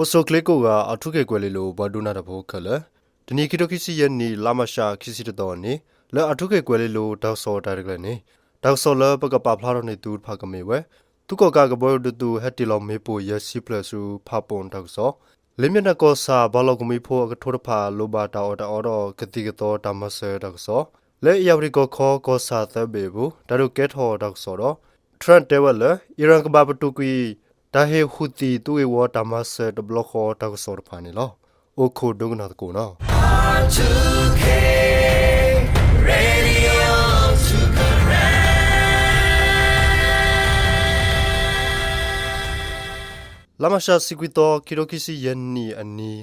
အိၣ်ဆူၣ်ချ့ကိးဂၤ အၣ်ထူခ့ၣ်ကွဲၤလ့လိၤ ပှၤဒိကနၣ်တၢ်ဖိခဲလၢာ်, တနံၤခံထိခံဆံယဲၢ်နံၣ် လါမၤရှးခံဆံတသီအနံၤ လၢအၣ်ထူခ့ၣ်ကွဲၤလ့လိၤ တၢ်ကစီၣ်တၢ်ရဲၣ်တၢ်ကျဲၤန့ၣ်, တၢ်ကစီၣ်လၢပကပာ်ဖျါထီၣ်န့ၢ်သုတဖၣ်ကမ့ၢ်ဝဲ သုးကီၣ်ကးကဘီယူၤဒုးသုး ဟဲတ့ၢ်လီၤမ့ၣ်ပိၢ်ယဲၢ်ဆံဖျၢၣ်ဆူဖၣ်ပူၣ်တၢ်ကစီၣ်, လ့ၣ်မ့ၢ်နၤကီၢ်ဆၣ် ပှၤလီၢ်ကဝီၤဖိအကထိတဖၣ် လိၣ်ဘၣ်တၢ်အီၣ်တၢ်အီဒီးကသံၣ်ကသီတၢ်မၤစၢၤတၢ်ကစီၣ်, လၢအ့ၣ်ယၣ်ဝတံၣ်ကီၢ်ခီ ကီၢ်ဆၣ်သၢဘ့ၣ်အပူၤ တၢ်ဒုးကဲထီၣ်တၢ်ကစီၣ်ဒီး Trump တဲဝဲလၢ အံၣ်ရၣ်ကဘၣ်ပတုာ်ကွံာ် တၢ်ဟ့ၣ်ဟူသံၣ်သုးဂ့ၢ်ဝီတၢ်မၤစၢၤတဘျီဃီတၢ်ကစီၣ်တဖၣ်န့ၣ်လီၤ. အိၣ်ခိးဒိကနၣ်သကိးနီၤ. လါမၤရှးဆံခွံသီ ခံထိခံဆံယဲၢ်နံၣ်အနံၤ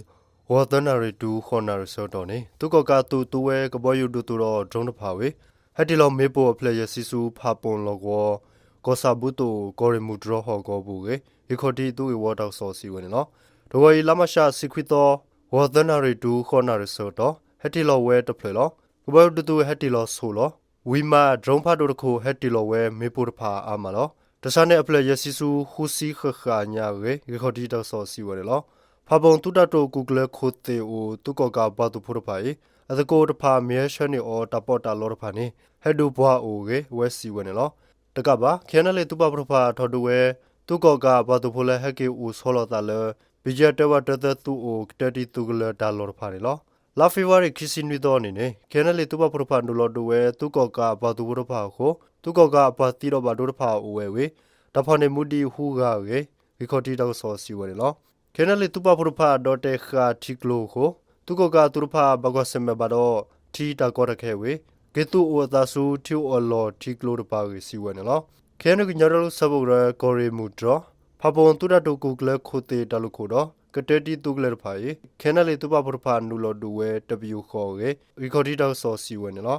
ဂီၤသၢနၣ်ရံၣ်တုၤဃိးနၣ်ရံၣ်ဆၢကတီၢ်န့ၣ် သုးကီၣ်ကးသုးသုဝဲကဘီယူၤဒုးသုးဒီး drone တဖၣ်ဝံၤ ဟဲတ့ၢ်လီၤမ့ၣ်ပိၢ်အဖျၢၣ်ယဲၢ်ဆံဆူဖၣ်ပူၣ်လီၢ်ကဝီၤ ကီၢ်ဆၣ်ဘူးသိး ကီၢ်ရ့ၣ်မုၢ်တြီၢ်ဟီၣ်ကဝီၤပူၤအဂ့ၢ် ဂံၢ်ခီၣ်ထံးသုးဂ့ၢ်ဝီတၢ်ကစီၣ်စံးဝဲန့ၣ်လီၤ. တဂီၤအံၤ လါမၤရှးဆံခွံသီ ဂီၤသၢနၣ်ရံၣ်တုၤဃိးနၣ်ရံၣ်ဆၢကတီၢ် ဟဲတ့ၢ်လီၤဝဲတဖျၢၣ်လီၤ. ကဘီယူၤဒုးသုးဟဲတ့ၢ်လီၤဆိၣ်လီၤ. ဝံၤမး drone ဖးဒိၣ်တခိၣ် ဟဲတ့ၢ်လီၤဝဲမ့ၣ်ပိၢ်တဖၣ်အါမးလီၤ. တၢ်ဆါန့ၣ်အဖျၢၣ်ယဲၢ်ဆံဆူဃုဆံဃၣ်ဃၣ်ညါအဂ့ၢ် ဂံၢ်ခီၣ်ထံးတၢ်ကစီၣ်စံးဝဲန့ၣ်လီၤ. ဖၣ်ပူၣ်သုးတၢ်တိာ်ကူၣ်ကျဲၤခိၣ်သ့ၣ်အိၣ် သုးကီၣ်ကးပှၤသုးဖိတဖၣ်အံၤ အသကိးတဖၣ်မ့ၢ်ဟဲဆှၢန့ၢ်အီၤတၢ်ပီးတၢ်လီတဖၣ်န့ၣ် ဟဲဒုးပှၤအိၣ်အဂ့ၢ် အဝဲစံးဝဲန့ၣ်လီၤ. တကးဘၣ် KNLA သုးပာ်ဖှိၣ်တဖၣ်ထီၣ်ဒုးဝဲ သုးကီၣ်ကးပှၤသုးဖိလၢဟဲက့ၤအိၣ်ဆီလီၤသးလၢ ဘံၣ်ယၢၣ်တဲဝဲတၢသၢသုးအိၣ် ကတၢၢ်တံၢ်သုးကလၢၤတၢ်လီၢ်တဖၣ်န့ၣ်လီၤ. လါဖ့ၤဘြူၤအါရံၤခံဆံနွံသီအနံၤန့ၣ် KNLA သုးပာ်ဖှိၣ်တဖၣ်နုာ်လီၤဒုးဝဲ သုးကီၣ်ကးပှၤသုးဖိတဖၣ်အဃိ သုးကီၣ်ကးအပှၤသံဒီးဘၣ်ဒိတဖၣ်အိၣ်ဝဲအဂ့ၢ် တၢ်ဖီၣ်န့ၢ်မူဒံးဟူးဂၤအဂ့ၢ် ဂံၢ်ခီၣ်ထံးတၢ်ကစီၣ်စံးဝဲန့ၣ်လီၤ. KNLA သုးပာ်ဖှိၣ်တဖၣ်ဒီးတဲာ်ဃာ်ထံကျိအဃိ သုးကီၣ်ကးအသုးတဖၣ် ဘၣ်ကွၢ်ဆၢၣ်မဲာ်ဘၣ်ဒီး ထံတၢ်ကီတၢ်ခဲအဝံၤ က့ၤသုးအိၣ်အသးဆူထံအိၣ်အလီၢ်ထံကျိတပၤအဂ့ၢ် စံးဝဲန့ၣ်လီၤ. KNU ကညီဒီကလုာ်စၢဖှိၣ်ကရၢ ကီၢ်ရ့ၣ်မုၢ်တြီၢ် ဖၣ်ပူၣ်သုးတၢ်တိာ်ကူၣ်ကျဲၤခိၣ်သ့ၣ်တၢ်လိာ်ခိၣ်ဒီး ကတၢၢ်တံၢ်သုးကလၢၤတဖၣ်အံၤ KNLA သုးပာ်ဖှိၣ်တဖၣ်နုာ်လီၤဒုးဝဲတပယူာ်ဃီအဂ့ၢ် ဂံၢ်ခီၣ်ထံးတၢ်ကစီၣ်စံးဝဲန့ၣ်လီၤ.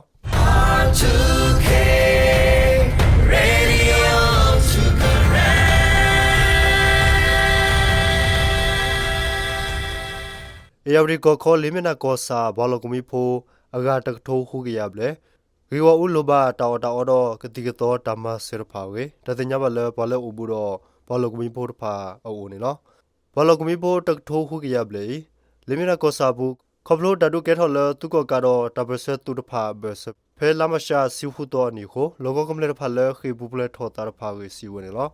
အ့ၣ်ယၣ်ဝတံၣ်ကီၢ်ခီ လ့ၣ်မ့ၢ်နၤကီၢ်ဆၣ် ပှၤလီၢ်ကဝီၤဖိ အဂၤတကထိဃုကယၤဘျဲၣ် ဂ့ၢ်ဂီၢ်အူလိၣ်ဘၣ်တၢ်အီၣ်တၢ်အီဒီးကသံၣ်ကသီတၢ်မၤစၢၤတဖၣ်အဂ့ၢ် တၢ်သ့ၣ်ညါဘၣ်လၢပှၤလၢအိၣ်ဘူးဒီးပှၤလီၢ်ကဝီၤဖိတဖၣ်အအိၣ်န့ၣ်လီၤ. ပှၤလီၢ်ကဝီၤဖိတကထိဃုကယၤဘျဲၣ်အံၤ လ့ၣ်မ့ၢ်နၤကီၢ်ဆၣ်အပူၤ ခီဖျိတၢ်ဒုးကဲထီၣ်လၢသုးကီၣ်ကးဒီးတၢ်ပၢၢ်ဆၢသုးတဖၣ်အဘၢၣ်စၢၤ ဖဲလါမၤရှးဆံဃုသီအနံၤအဃိ လီၢ်ကဝီၤကမျၢၢ်တဖၣ်လၢဃ့ၢ်ပူၤဖျဲးထီၣ်သးတဖၣ်အဂ့ၢ်စံးဝဲန့ၣ်လီၤ.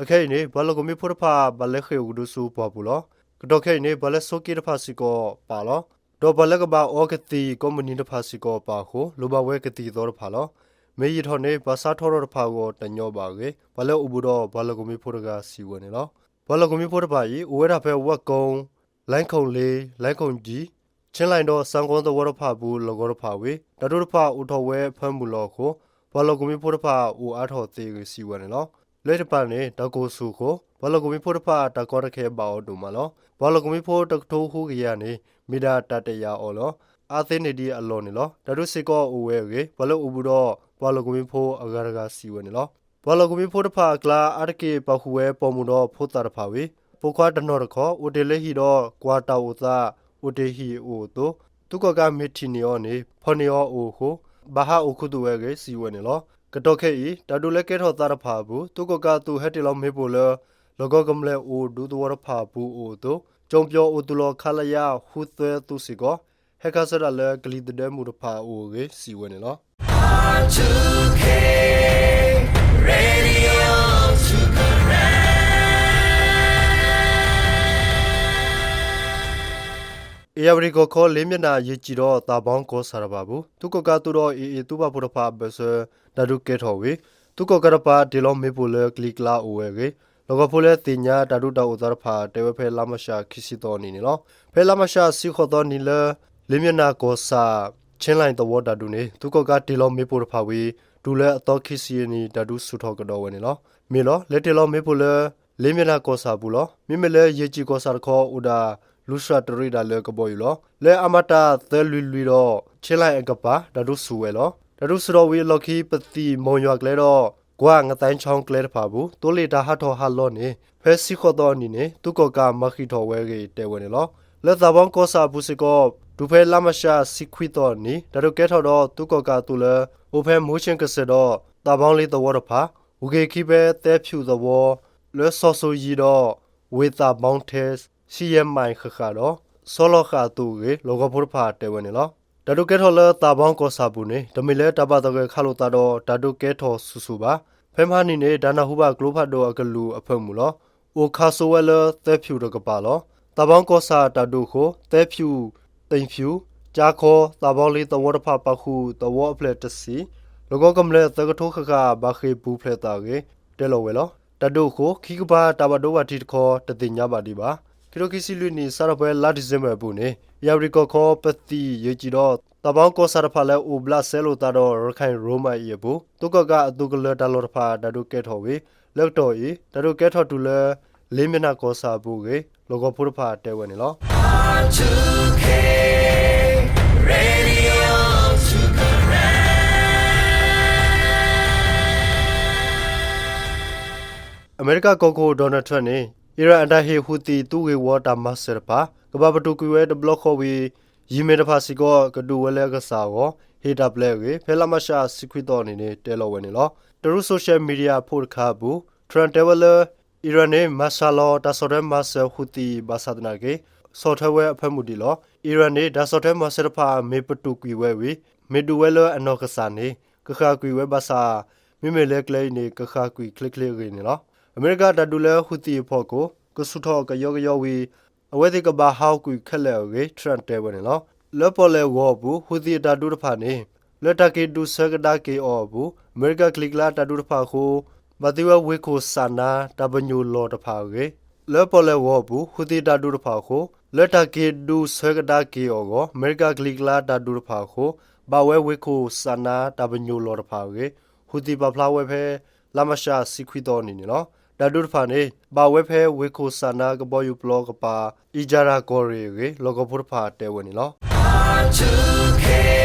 အခဲအံၤန့ၣ် ပှၤလီၢ်ကဝီၤဖိတဖၣ်ဘၣ်လဲၤဃ့ၢ်အိၣ်ကဒုဆူပှၢ်ပူၤလီၤ. ကတီၢ်ခဲအံၤန့ၣ် ပှၤလၢဆိးက့တဖၣ်စ့ၢ်ကီးပာ်လီၤ. ဒီးပှၤလၢကဘၣ်အီကသံၣ်ကိးမုၢ်နံၤတဖၣ်စ့ၢ်ကီးပာ်အဃိ လိၣ်ဘၣ်ဝဲကသံၣ်ကသီတဖၣ်လီၤ. မ့ၢ်ယံာ်ထီၣ်န့ၣ် ပှၤဆါထီၣ်ထီၣ်တဖၣ်အဂီၢ်တညီဘၣ်အဂ့ၢ် ပှၤလၢအိၣ်ဘူးဒီးပှၤလီၢ်ကဝီၤဖိတဂၤစံးဝဲန့ၣ်လီၤ. ပှၤလီၢ်ကဝီၤဖိတဖၣ်အံၤ အိၣ်ဝဲဒၣ်ဖဲဝၣ်ကိၣ် လၢခိၣ်လ့ လၢခိၣ်ကၠံ ဆ့လၢၣ်ဒီးစၣ်ကီသဝီတဖၣ်အပူၤ လီၢ်ကဝီၤတဖၣ်ဝံၤ တၢ်ဒုးတဖၣ်အိၣ်ထီၣ်ဝဲအဖၢမုၢ်လီၤအဃိ ပှၤလီၢ်ကဝီၤဖိတဖၣ်အိၣ်အါထီၣ်သ့အဂ့ၢ်စံးဝဲန့ၣ်လီၤ. လၢတပၤန့ၣ် တၢ်ကိၢ်ဆူၣ်အဃိ ပှၤလီၢ်ကဝီၤဖိတဖၣ်တၢ်ကီတၢ်ခဲဘၣ်အီၤဒိၣ်မးလီၤ. ပှၤလီၢ်ကဝီၤဖိတကထိဃုကယၤန့ၣ် မ့ၢ်ဒၣ်တၢ်တယာ်အီၤလီၤ. အါသ့န့ၢ်ဒံးအလီၢ်န့ၣ်လီၤ. တၢ်ဒုးစ့ၢ်ကီးအိၣ်ဝဲအဂ့ၢ် ပှၤလၢအိၣ်ဘူးဒီးပှၤလီၢ်ကဝီၤဖိအဂၤတဂၤစံးဝဲန့ၣ်လီၤ. ပှၤလီၢ်ကဝီၤဖိတဖၣ်အကျါ အါတက့ၢ်ပာ်ဃုာ်ဝဲပိာ်မုၣ်ဒီးဖိသၣ်တဖၣ်ဝံၤ ပိာ်ခွါတနီၤတခီ အိၣ်တ့ၢ်လၢဟံၣ်ဒီးကွၢ်တၢ်အိၣ်သး အိၣ်တ့ၢ်ဟံၣ်အအိၣ်အသိး သုးကီၣ်ကးမ့ၢ်ထံၣ်န့ၢ်အီၤန့ၣ် ဖီၣ်န့ၢ်အီၤအိၣ်အဃိ ဘၣ်ဟးအိၣ်ခူသူၣ်ဝဲအဂ့ၢ် စံးဝဲန့ၣ်လီၤ. ကတီၢ်ခဲအံၤ တၢ်ဒုးလၢကဲထီၣ်သးတဖၣ်အပူၤ သုးကီၣ်ကးအသုးဟဲတ့ၢ်လီၤမ့ၣ်ပိၢ်လၢ လီၢ်ကဝီၤကမျၢၢ်အိၣ်ဒူသဝီတဖၣ်အပူၤအိၣ်အသိး ကၠိပၠီအိၣ်သုးလီၢ် ခလရ ဃုသၢသုးစ့ၢ်ကီး ဟဲခးစၢၤဒၣ်လၢကလံၤသဒၢမူးတဖၣ်အအိၣ်အဂ့ၢ် စံးဝဲန့ၣ်လီၤ. အ့ၣ်ယၣ်ဝတံၣ်ကီၢ်ခီ လ့ၣ်မ့ၢ်နၤ ယ့ၢ်ကၠံၣ်ဒီးသးဘီကီၢ်ဆၣ်တဖၣ်အပူၤ သုးကီၣ်ကးအသုးဒီး AA သုးပာ်ဖှိၣ်တဖၣ်အဘၢၣ်စၢၤ တၢ်ဒုးကဲထီၣ်ဝံၤ သုးကီၣ်ကးတဖၣ်တ့ၢ်လီၤမ့ၣ်ပိၢ်လၢကလံၤကျါအိၣ်ဝဲအဂ့ၢ် လီၢ်ကဝီၤဖိလၢသ့ၣ်ညါတၢ်ဒုးတၢ်အိၣ်သးတဖၣ် တဲဝဲဖဲလါမၤရှးခံဆံသီအနံၤန့ၣ်လီၤ. ဖဲလါမၤရှးဆံဃိးသီအနံၤလၢ လ့ၣ်မ့ၢ်နၤကီၢ်ဆၣ် ဆ့လၣ်သဝီတၢ်ဒုးန့ၣ် သုးကီၣ်ကးတ့ၢ်လီၤမ့ၣ်ပိၢ်တဖၣ်ဝံၤ တုၤလၢအသီခံဆံအနံၤ တၢ်ဒုးဆူၣ်ထီၣ်ကဒီးဝဲန့ၣ်လီၤ. မ့ၢ်လီၤ လဲၤတ့ၢ်လီၤမ့ၣ်ပိၢ်လၢ လ့ၣ်မ့ၢ်နၤကီၢ်ဆၣ်အပူၤလီၤ. မ့မ့ၢ်လၢယ့ၢ်ကၠံၣ်ကီၢ်ဆၣ်တခီအိၣ်ဒၣ် လူစှၤတရံးဒၣ်လၢကဘီယူၤလီၤ. လၢအမတၢ်သၢလွံၢ်လွံၢ်ဒီး ဆ့လၣ်အကပၤ တၢ်ဒုးဆူၣ်ဝဲလီၤ. တၢ်ဒုးဆူၣ်ထီၣ်ဝံၤအလီၢ်ခံ ပသံၣ်မိၢ်ယွၤကျဲဒီး ကွၢ်ငသဲဆီကျဲတဖၣ်အပူၤ သိလ့ၣ်တၢ်ဟးထီၣ်ဟးလီၤန့ၣ် ဖဲဆံဃိးသီအနံၤန့ၣ် သုးကီၣ်ကးမၤဃံးထီၣ်ဝဲအဂ့ၢ်တဲဝဲန့ၣ်လီၤ. လၢသးဘီကီၢ်ဆၣ်အပူၤစ့ၢ်ကီး တုၤဖဲလါမၤရှးဆံခွံသီအနံၤ တၢ်ဒုးကဲထီၣ်ဒီးသုးကီၣ်ကးအသုးလၢ အိၣ်ဖဲမူဆ့ၣ်ကစၢၢ်ဒီး သးဘီလ့သဝီတဖၣ် ဝူၤက့ၤခံဖဲသၢဖၠူၣ်သဝီ လၢစီၤစူၤယံၤဒီး ဝ့ၢ်သးဘီထဲ ဆံယဲၢ်မံၣ်ဃၣ်ဃၣ်ဒီး ဆီလီၤဃာ်အသိးအဂ့ၢ် လီၢ်ကဝီၤဖိတဖၣ်တဲဝဲန့ၣ်လီၤ. တၢ်ဒုးကဲထီၣ်လၢသးပှၢ်ကီၢ်ဆၣ်အပူၤန့ၣ် တမ့ၢ်လၢတၢ်ဘၣ်သဂၢၢ်ခးလိာ်သးဒီးတၢ်ဒုးကဲထီၣ်ဆူၣ်ဆူၣ်ဘၣ်. ဖဲမဟါနံၤန့ၣ် တၢ်နၢ်ဟူဘၣ်ကျိဖးဒိၣ်အကလုၢ်အဖၢမုၢ်လီၤ. အိၣ်ခးစိဝဲလၢသၢဖၠူၣ်တကပၤလီၤ. သးပှၢ်ကီၢ်ဆၣ်တၢ်ဒုးအဃိ သၢဖၠူၣ်, တ့ၢ်ဖၠူၣ်, ကၠါခီ, သးပှၢ်လ့သဝီတဖၣ်ပာ်ဃုာ်သဝီအဖျၢၣ်တဆံ, လီၢ်ကဝီၤကမျၢၢ်သၢကထိဃၣ်ဃၣ် ဘၣ်ဃ့ၢ်ပူၤဖျဲးသးအဂ့ၢ် တဲလီၤဝဲလီၤ. တၢ်ဒုးအဃိ ခံကပၤတၢ်ဘၣ်ဒိဘၣ်ထံးတခီ တသ့ၣ်ညါဘၣ်ဒံးဘၣ်. ခံကထိခံဆံလွံၢ်နံၣ် စးထီၣ်ဖဲလါဒံၣ်စ့ဘၢၣ်အပူၤန့ၣ် ယၣ်ဝတံၣ်ကီၢ်ခီ ပသံၣ်ယဲၢ်ကၠံဒီး သးပှၢ်ကီၢ်ဆၣ်တဖၣ်လၢအိၣ်ဘျးစဲလိာ်သးဒီးရခၢၣ်ရိမၢၣ်အံၤအပူၤ သုးကီၣ်ကးအသုးကလၢၤတၢ်လီၢ်တဖၣ် တၢ်ဒုးကဲထီၣ်ဝံၤ လၢကတီၢ်အံၤ တၢ်ဒုးကဲထီၣ်တုၤလၢ လ့မ့ၢ်နၢ်ကီၢ်ဆၣ်အပူၤအဂ့ၢ် လီၢ်ကဝီၤဖိတဖၣ်တဲဝဲန့ၣ်လီၤ. အမဲရကၤကီၢ်ခိၣ် Donald Trump န့ၣ် အံၣ်ရၣ်အတၢ်ဟ့ၣ် Houthi သုးဂ့ၢ်ဝီတၢ်မၤစၢၤတဖၣ် ကဘၣ်ပတုာ်ကွံာ်ဝဲတဘျီဃီဝံၤ ယံၤမ့ၢ်တဖၣ်စ့ၢ်ကီး ကဒုးဝဲလၢအကစၢ်အဂီၢ် ဟ့ၣ်တၢ်ပျဲအဂ့ၢ် ဖဲလါမးရှးတဆံခွံသီအနံၤန့ၣ် တဲလီၤဝဲန့ၣ်လီၤ. တရူး social media ဖိတခါအပူၤ Trump တဲဝဲလၢ အံၣ်ရၣ်န့ၣ် မၤစှၤလီၤတၢ်ဆီၣ်ထွဲမၤစၢၤ Houthi ဘၣ်ဆၣ်သနာ်က့ ဆီၣ်ထွဲဝဲအဖၢမုၢ်ဒံးလီၤ. အံၣ်ရၣ်န့ၣ် တၢ်ဆီၣ်ထွဲမၤစၢၤတဖၣ် မ့ၢ်ပတုာ်ကွံာ်ဝဲဝံၤ မ့ၢ်ဒုးဝဲလၢအနီၢ်ကစၢ်န့ၣ် ကဃၣ်ကွံာ်ဝဲဘၣ်ဆၣ် မ့မ့ၢ်လၢကျဲအံၤန့ၣ် ကဃၣ်ကွံာ်ချ့ချ့အဂ့ၢ်န့ၣ်လီၤ. အမဲရကၤတၢ်ဒုးလၢ Houthi အဖီခိၣ် ကဆူၣ်ထီၣ်ကယီကယီဝံၤ အဝဲသ့ၣ်ကဘၣ်ဟးဂီၤကွံာ်ခဲလၢာ်အဂ့ၢ် Trump တဲဝဲန့ၣ်လီၤ. လၢပီၣ်လဲၣ်အဂီၤအပူၤ Houthi အတၢ်ဒုးတဖၣ်န့ၣ် လၢတၢ်က့ၤဒုးဆၢကဒါက့ၤအီၤအပူၤ အမဲရကၤကလံၤကျါတၢ်ဒုးတဖၣ်အဃိ ဘၣ်သံဝဲဝ့ၢ်ခိၣ်စးနါတၢ်ပညိၣ်လီၢ်တဖၣ်အဂ့ၢ် လၢပီၣ်လဲၣ်အဂီၤအပူၤ Houthi တၢ်ဒုးတဖၣ်အဃိ လၢတၢ်က့ၤဒုးဆၢကဒါက့ၤအီၤအဂီၢ် အမဲရကၤကလံၤကျါတၢ်ဒုးတဖၣ်အဃိ ဘၣ်ဝဲဝ့ၢ်ခိၣ်စးနါတၢ်ပညိၣ်လီၢ်တဖၣ်အဂ့ၢ် Houthi ပာ်ဖျါဝဲဖဲ လါမးရှးတဆံခွံသီအနံၤန့ၣ်လီၤ. တၢ်ဒုးတဖၣ်န့ၣ် ဘၣ်ဝဲဖဲဝ့ၢ်ခိၣ်စးနါကဘီယူၤပျီကပၤ အံၣ်စရ့လးကီၢ်ရ့ၣ်အဂ့ၢ် လီၢ်ကဝီၤဖိတဖၣ်တဲဝဲန့ၣ်လီၤ.